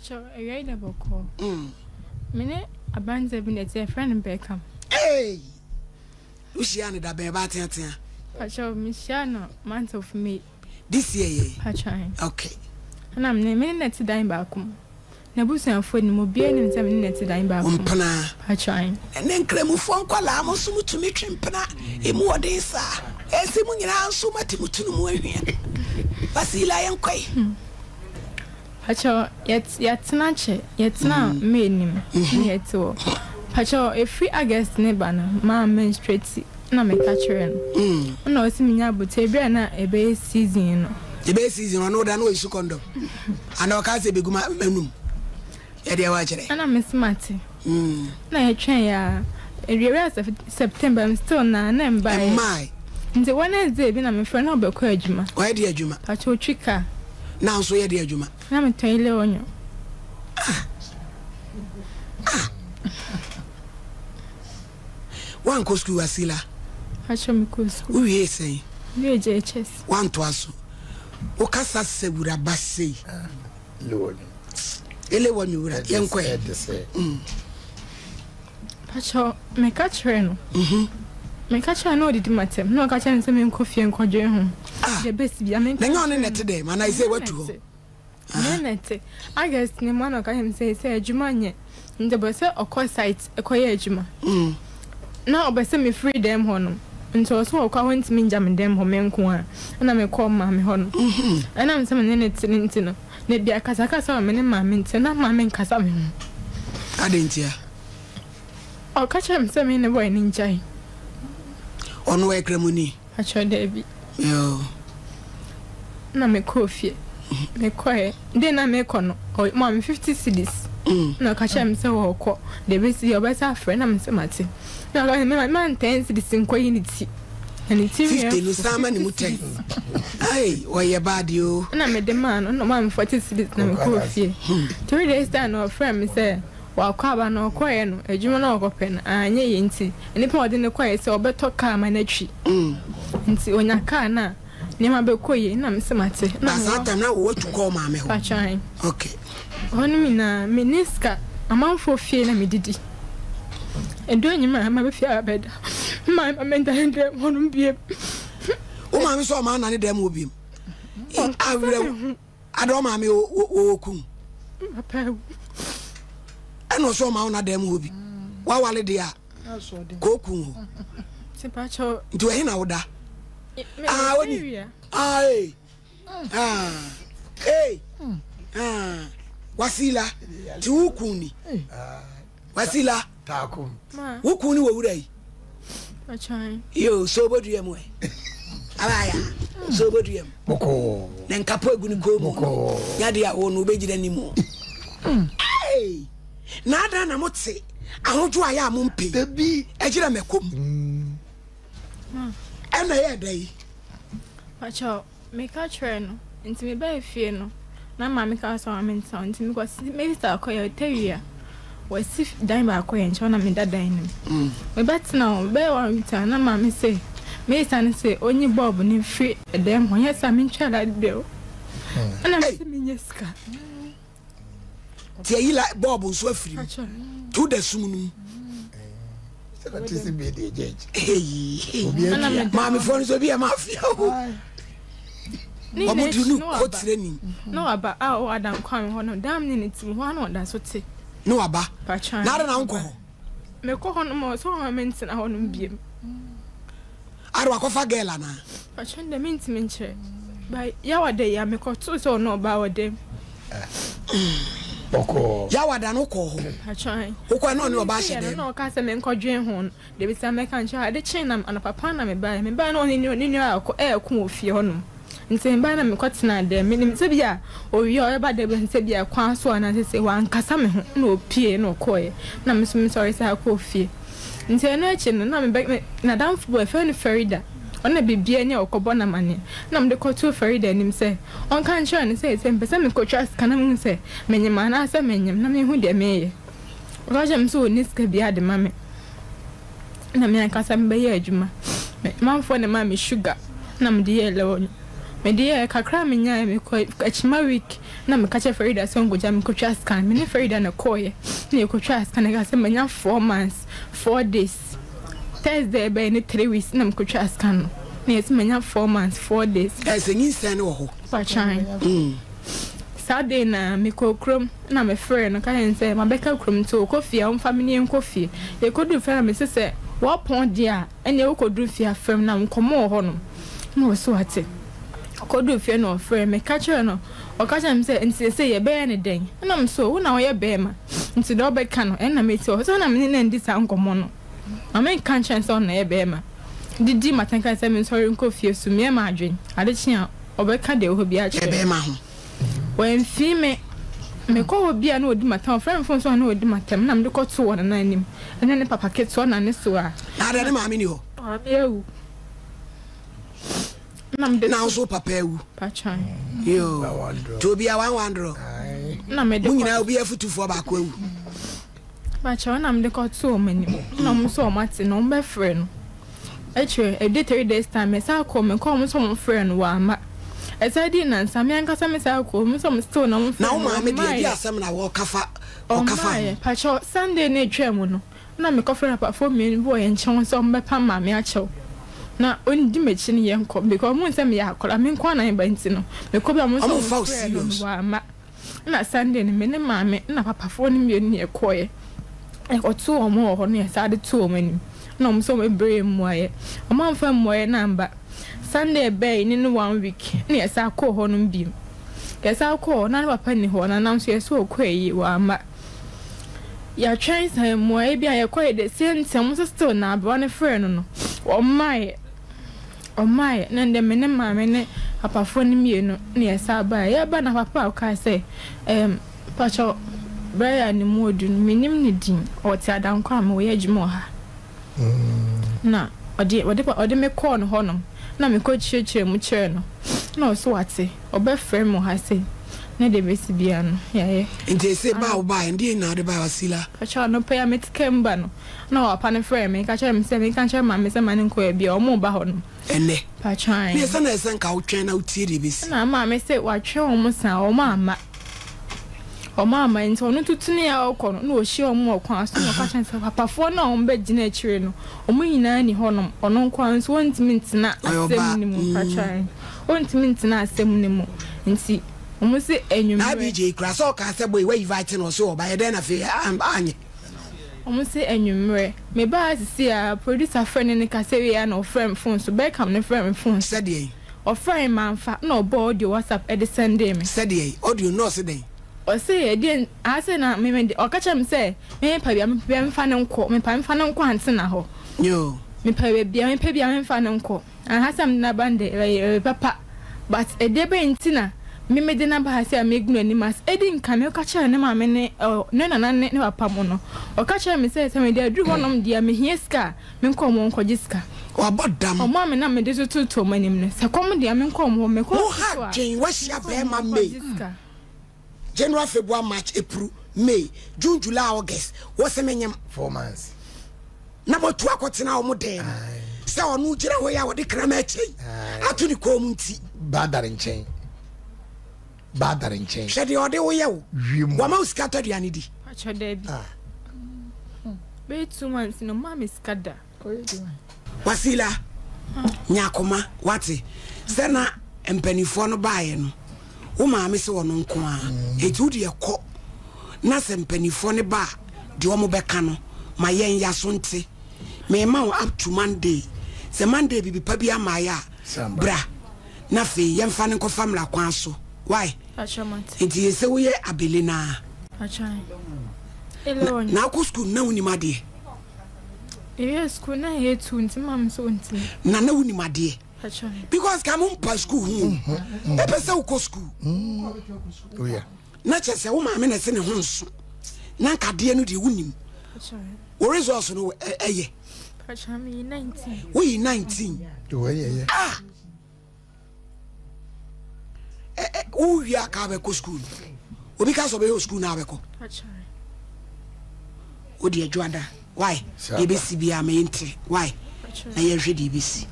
Pakyɛw, awia yi da bɔkɔɔ. Me ne aberanteɛ bi na ɛte, yɛfrɛ no Beckham. Hey! Wohyiaa no da bɛn, ɛbaa teatea? Pakyɛw, mehyiaa no month of May. This year yɛ? Pakyɛw. Okay. Ɛna me ne me ne no te dan baako mu. N'abusuafoɔ nim, obiara nim sɛ me ne no te dan baako mu. Mpena. Pakyɛw. Ɛnɛ nkramofoɔ nkwadaa mo nso motumi twe mpena, emu ɔden saa. Ɛsɛ mo nyinaa nso moate mo tunu mu ahwia. Wasila yɛnkɔe. Pakyɛw yɛtena kyɛ yɛtena May no mu na yɛte hɔ pakyɛw ɛfiri August ne ba no maa menstruate na meka kyerɛ no ɛna ɔse menya abotire berɛ a na ɛbɛyɛ season no. Ɛbɛyɛ season ɔno woda na ɔyi condom anaa ɔka sɛ ɛbɛgu m'anum yɛdeɛ wakyerɛ. Ɛna mese mate na yɛtwɛn yɛ a ɛwia September still na na ɛmbaeɛ. Ɛmmae. Nti Wednesday bi na mefrɛ na ɔbɛkɔ adwuma. Ɔyɛ deɛ adwuma? Pakyɛ ɔtwi car. Na nso yɛ deɛ adwuma? Na metɔn ile onyo. Ah! Ah! Woankɔ sukuu Wasila? Pakyɛ mekɔɔ sukuu. Wowiee sɛn? Mewie JHS. Woantoa so? Wokasa sɛ wuraba sei. Ele wɔ nwura yɛnkɔ ɛ. Mm. Pakyɛw, meka kyerɛɛ no. Meka kyerɛɛ no na odidi m'atɛm. Na ɔka kyerɛɛ me sɛ menkɔ fie nkɔdwen ho. Ah. Deɛ ɛbɛsi biara menka Na nyɛ ɔne nkyerɛ na no. ɛte dɛm anaa ɛsɛ watu hɔ? Me na ɛte. August ne mu a na ɔka kyerɛ me sɛ sɛ adwuma nyɛ nti ɔpɛ sɛ ɔkɔ site kɔyɛ adwuma. Na ɔpɛ sɛ mefiri dɛm hɔ no. Nti ɔsɛ ɔkɔ a ɔntumi ngya me dɛm hɔ me nko ara. Ɛna mekɔɔ maame hɔ no. Ɛnam sɛ me ne no te no nti no, da bi akasakasa wɔ me ne maame ntam. Na maame nkasa me ho. Adɛn ntia? Ɔka kyerɛɛ me sɛ me ne boy no ngyae. Ɔno ɔyɛ Kramoni? Pakyɛw daabi. Yoo. Na me kɔɔ fie. Me kɔɛ, day na me kɔ no, ɔmaa me 50 cedis. Na ɔka kyerɛɛ me sɛ ɔɔkɔ, deɛ ɛbɛsi biara ɔbɛsan afrɛ, na me sɛ mate. Na ɔka kyerɛ me ma me 10 cedis nkɔ yi ne ti. Na ne ti nwi 50 no san ma ne mu 10. Ai, ɔyɛ bad yoo. Na me de maa no, na ɔmaa me 40 cedis na me kɔɔ fie. 3 days time na ɔfrɛɛ me sɛ Wakɔ aba no ɔkɔeɛ no adwuma no a ɔkɔpɛ no anyɛ yie nti nnipa a ɔde no kɔeɛ sɛ ɔbɛtɔ kaa ma no atwi nti ɔnya kaa no a nneɛma bɛkɔ yie na mese mate na Ba saa mewɔ time na watu kɔ wo maame hɔ? Pakyɛ ae. Okay. Hɔ nom nyinaa menni sika amanfoɔ fie na medidi ɛdu anwummerɛ a maba fie abɛda me maame ma mendane dɛm hɔ nom biom. Wo maame nso ɔma anane dɛm hɔ biom? Ɔnkasa me ho. Ada ɔmaame wɔ kun. Papa awu. Ɛna ɔsɛ ɔma wo na dan mu hɔ bi. Wawale deɛ a kɔɔkun hɔ. Nti ɛhe na woda? Ah, oni. Ah, ee. Ah, ee. Ah, wasila. Ti wo kun ni. Wasila. Wo kun ni wɔ wura yi. Yo, so obodua mu ɛ. Abaya, so obodua mu. Na nkapo egu ne kɔn mu. Nyade a wo no wobɛgyina ne mu. Hey! Na adan na mote ahodwo a yɛ a mompɛ yi. Ɛgyina mɛkɔ mu. Ɛna ɛyɛ dɛ yi. Pacho, Meka kyerɛɛ no, ntsi mebaa fie no na maame kaa sɛ ɔma mentsena hɔ ntsi mekɔ me sista kɔyɛ ɔtawia wɔasi dan baako yɛ nkyɛn na meda dan no mu. Mebɛtsena hɔ bɛyɛ one week time na maame se me sista no se onyi bulb no mfiri dan mu hɔ nyɛ saa mentwaa light bill. Ɛna mese mennya sika. Nti ayi la bɔɔbo nso afiri mu to da sum no mu. Maamefoɔ no nso ebi yɛ mafia o. Wɔn di no kɔ tire ni. Na waba a ɔwɔ Adam Kwame hɔ no dam ne ne ti mu hɔ na ɔda so te. Na waba. Na ada na nkɔ hɔ. Mekɔ hɔ nom a ɔsɛ ɔma mentena hɔ nom biem. Ada wakɔfa girl anaa? Pakyɛ ndɛ mentumi nkyerɛ but Yawada yi a mekɔtoo sɛ ɔne ɔbaa wɔ dɛm. Bɔkɔɔ. Yawada no wokɔɔ hɔ? Pakyɛ ae. Wokɔɛ na ɔne ɔbaa hyɛ dɛm? Na ɔkaa sɛ menkɔdwen ho no deɛ bɛsi a mɛka nkyerɛ ade kyee na anɔpa paa na mebaeɛ. Mebaeɛ na ɔne ne nua ɛɛko wɔ fie hɔ nom. Ntsi mebae na mekɔtsenaa dɛm. Minyim dɛ bi a owie a ɔbɛba dɛ bi sɛ bi a kwan so anaa sese ɔannkasa me ho na opuei na ɔkɔe na me so mesɔree saa kɔɔ fie. Ntsi ɛno ekyir no na mebɛ me n'adamfo bi wɔfrɛ no Farida, ɔno na biribiara nyi a ɔkɔbɔ no amanneɛ na mede kɔtoo Farida anim sɛ ɔnka nkyerɛ no sɛ sɛ mepɛ sɛ mekɔtwa sika na mehu sɛ menyem anaasɛ mennyem na mehu deɛ mereyɛ. Ɔka kyerɛɛ me sɛ ɔnni sika biara de ma me na me ankasa mebɛyɛ adwuma. Me manfoɔ na ɛmaa me sugar na mede yɛɛ lɔɔre. Mede yɛɛ kakra a menyaeɛ mekɔ akyima week Na meka kyerɛɛ Farida sɛ ɔnkɔgya me nkɔtwa scan. Me ne Farida na ɛkɔeɛ na yɛkɔtwaa scan. Ɛkaa sɛ manya 4 months, 4 days. Thursday ɛbɛyɛ ne 3 weeks na mekɔtwaa scan no. Na yɛse manya 4 months, 4 days. Ɛɛ sɛ nyinsɛn no wɔ hɔ. Pakyan. Saa day no ara mekɔɔ kurom na mefrɛɛ no ka kyerɛɛ no sɛ mabɛka kurom nti ɔkɔ fie a ɔmfa me ne yɛnkɔ fie. Yɛkɔduu fie na mese sɛ wɔpɔn deɛ a ɛnneɛ wokɔduru fie a frɛ me na nkɔmmɔ wɔ hɔnom. Na ɔse wate. Ɔkɔduu fie na ɔfrɛɛ me ka kyerɛɛ no, ɔka kyerɛɛ me sɛ nti seesei yɛbɛyɛ no dɛn? Ɛna me so wo na woyɛ barima nti deɛ wobɛka no ɛno na mɛtie. Ɔse sɛ na me ne no andi saa nkɔmmɔ no. Ma menka nkyerɛ no sɛ ɔno na ɔyɛ barima. Didi m'atɛnka sɛ mensɔre nkɔ fie so meyɛ m'adwene. Ade kye a ɔbɛka deɛ ɛwɔ hɔ biara akyerɛ me. Barima ho. Wamfii me. Mekɔ hɔ bi a na ɔdi m'atɛm, ɔfrɛ me fon so a na ɔdi m'atɛm na mede kɔtoo wɔ Nana anim. Ɛne ne papa ketewa na ne so a. Na adɛn ne maame nni hɔ? Maame awu. Na mede Na wo nso wo papa awu. Patwan. Yoo. Nti obiara one one draw. Na mede Mo nyinaa obiara futufoɔ baako awu. Pakyɛw na mede kɔtoo wɔn anim na wɔn nso wɔn ate na wɔn bɛfrɛ no. Akyire ɛdi 3 days time mesan kɔɔ mekɔɔ wɔn nso wɔn frɛɛ no wamma. Ɛsan dii nansa me ankasa mesan kɔɔ wɔn nso wɔn still na wɔn frɛɛ Na wo no maame deɛ ɛdeɛ wɔmmaeɛ. asɛm na wɔka fa ɔka fa ho? Ɔmmaeɛ. Pakyɛw Sunday no a ɛtwaa mu no na mekɔfrɛɛ papafoɔ mmienu bi wɔ yɛn nkyɛn sɛ wɔmmɛpam maame akyɛw na ɔndi m'akyi ne yɛnkɔ because wɔn hu sɛ meyɛ akwadaa me nko ara na meba nti no mekɔ bi a wɔn nso Wɔn wɔn mfa wo frɛɛ no no serious. wamma. Nna Sunday no me ne maame na papafoɔ no mmienu na yɛkɔeɛ. Yɛkɔtoo wɔn wɔ hɔ na yɛsan de too wɔn anim. Ɛna wɔn nso wɔbrɛɛ yɛn mmuaeɛ. Wɔamfa mmuaeɛ no amba. Sunday ɛbɛɛe ne no one week na yɛsan kɔɔ hɔnom bio. Yɛsan kɔɔ hɔ na ne papa nni hɔ na nanso yɛse ɔkɔ ayie wamma. Yɛatwɛn saa mmuaeɛ bi a yɛkɔeɛ the same thing wɔn nso still na aberewa no frɛɛ no no ɔmmaeɛ. Ɔmmaeɛ, na ndɛ me ne maame ne papafoɔ no mmienu na yɛsan baeɛ. Yɛreba na papa kaa sɛ, Ɛɛm, pakyɛ berɛ a ne mu ɔdu no, mennim ne din, ɔte Adankwa a meyɛ adwuma wɔ ha. Na ɔde, ɔde, ɔde me kɔɔ no hɔnom, na mekɔkyerɛkyerɛɛ mu kyerɛɛ no, na ɔse wate, ɔbɛfrɛ me wɔ ha sei, na deɛ ɛbɛsi biara no, yɛayɛ. Nti ese ba a wobaeɛ no, deɛn na wode baeɛ, Wasila? Pakyɛ anɔpa yi a mete kaa mu ba no, Ɛna papa no frɛɛ me ka kyerɛɛ me sɛ menka nkyerɛ maame sɛ ma no nkɔ baabi a wɔreba hɔ no. Ɛnnɛ? Pakyɛ ae. Neɛ sɛ na ɛsɛ nka wotwɛn na wotie deɛ ɛbɛsi. Ɛna maame se watwɛn wɔn saa wɔn amma. Wɔn amma nti ɔno tutuni a ɔrekɔ no na ɔhyia wɔn wɔ kwan so na ɔka kyerɛ no sɛ papafoɔ no a wɔbɛgyina akyire no wɔn nyinaa nni hɔnom ɔno nko ara nso ɔntumi ntena Ɔyɛ asɛm ɔbaa. no mu. Pakyɛ ae. Ɔntumi ntena asɛm no mu nti wɔn se Na anwummerɛ. ABJ koraa sɛ ɔkaa sɛ boy wa invite no ɔse ɔba yɛ dɛn na afei anyɛ. Ɔmo se anwummerɛ. Me baa ha sisi a, producer frɛ ne ne kasa wie a na ɔfrɛ me phone so, Beckham no frɛ me phone so. Sɛdeɛn? Ɔfrɛɛ me manfa, na ɔbɔɔ audio WhatsApp de sɛndee me. Sɛdeɛn? Audio no na ɔse dɛn? Ɔse ɛdeɛn, aha sei na me me de, ɔka kyerɛɛ me sɛ me mepɛ baabi a mepɛ biara memfa no nkɔ, mepɛ a memfa no nkɔ Antena hɔ. Yoo. Mepɛ baabi a mepɛ biara memfa no nkɔ. Aha sɛ mede no aba no deɛ ɛyɛ ɛyɛ papa but ɛdeɛ bɛn nti na me mede no aba ha sɛ megu n'anim ase. Edi nkan meka kyerɛɛ ne maame ne ɔ ne nana ne ne papa mo no, ɔka kyerɛɛ me sɛ sɛ mede aduru hɔnom deɛ a mehia sika a menkɔ wɔn hɔ nkɔgye sika. Wabɔ dam. Wɔn a me na mede tototo wɔn anim no, sɛ kɔm deɛ a menkɔ wɔn hɔ, mekɔ Wo nso ha so a dwen wahyia menkɔ wɔn bɛɛma hɔ May. nkɔgye sika. January, February, March, April, May, June, July, August, wose menyem. 4 months. Na moatu akɔtena wɔn dan mu sɛ ɔno gyina hɔ yi a wɔde kraman akyɛ yi ato ne kɔn mu nti. Baadare nkyɛn. Baadare nkyɛn. Hwɛ deɛ ɔde wo yɛ wo. Wiem. Wama wo sika tɔ aduane di. Pakyɛ daabi. Bɛyɛ 2 months no ɔmmaa me sika da. Wasila, nya akoma, wate? Sɛ na mpanimfoɔ no baeɛ no, wo maame sɛ ɔno nko ara. Enti wo deɛ kɔ, na sɛ mpanimfoɔ no ba a, deɛ wɔbɛka no, ma yɛn yaso nte. Merema wo up to Monday. Sɛ Monday biribi pa bi amaeɛ a, bra, na afei yɛmfa no nkɔfa mmara kwan so. Wai? Enti yɛ sɛ woyɛ abele no ara. Na wokɔ sukuu no, na wonim adeɛ? Yɛyɛ sukuu na yɛyɛ tu nti maame sɛ ɔntumi. Na na wonim adeɛ. Because ka mo mpa sukuu ho o. Ɛpɛ sɛ wokɔ sukuu. Oh, na kyɛ sɛ wo maame na ɛsɛ ne ho nso. Na nka adeɛ no deɛ wonim. Wo results no ɛyɛ. Woyi 19. Ah! Wowie a ka bɛkɔ sukuu no. Obi ka sɛ ɔbɛyɛ sukuu no abɛkɔ. Wode adwoada. Why? Deɛ ɛbɛsi biara ma yɛnte. Why? Na yɛnhwɛ deɛ ɛbɛsi.